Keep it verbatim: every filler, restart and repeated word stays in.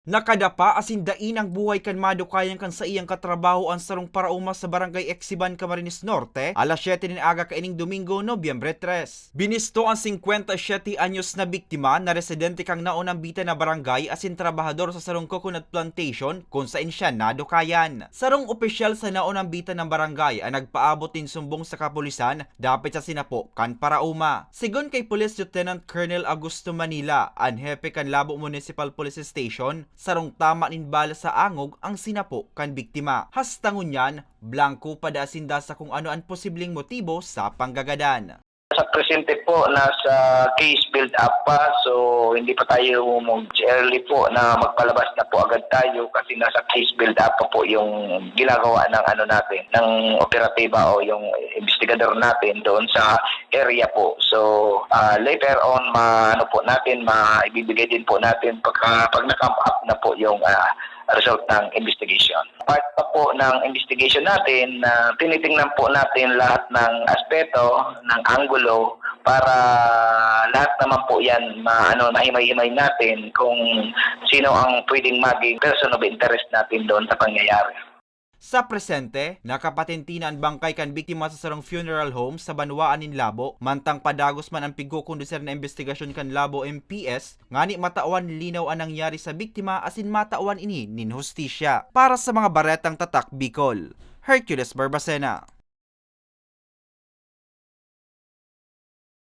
Nakadapa asin dai nang buhay kan madukayan kan saiyang katrabaho an sarong paraoma sa Barangay Exiban, Camarines Norte, alas siyete nin aga kaining Domingo, Nobyembre tres. Binisto an singkwenta y siyete anyos na biktima na residente kan naunambitan na barangay asin trabahador sa sarong coconut plantation kun saen siya nadukayan. Sarong opisyal sa naunambitan na barangay an nagpaabot nin sumbong sa kapulisan dapit sa sinapo kan paraoma. Segun kay Police Lieutenant Colonel Augusto Manila, an hepe kan Labo Municipal Police Station, sarong tama nin bala sa angog ang sinapo kan biktima. Hasta ngunyan, blangko pa daa sinda sa kung ano an posibleng motibo sa panggagadan. Sa presente po, nasa case build-up pa, so hindi pa tayo mag-early po na magpalabas na po agad tayo kasi nasa case build-up pa po yung ginagawa ng ano natin, ng operatiba o yung investigador natin doon sa area po. So, ah, later on, ma-, ano po natin, ma-, ibibigay din po natin pagka, pag na-come up na po yung, ah, result ng investigation. Part pa po ng investigation natin na tinitingnan po natin lahat ng aspeto, ng anggulo, para lahat naman po yan ma-, ano, mahimay-himay natin kung sino ang pwedeng maging person of interest natin doon sa pangyayari. Sa presente, nakapatenti na an bangkay kan biktima sa sarong funeral home sa banwaan nin Labo, mantang padagos man an pigkokondusir na imbestigasyon kan Labo M P S, ngani matawan linaw an nangyari sa biktima asin matawan ini nin hustisya. Para sa mga baretang Tatak Bicol, Hercules Barbacena.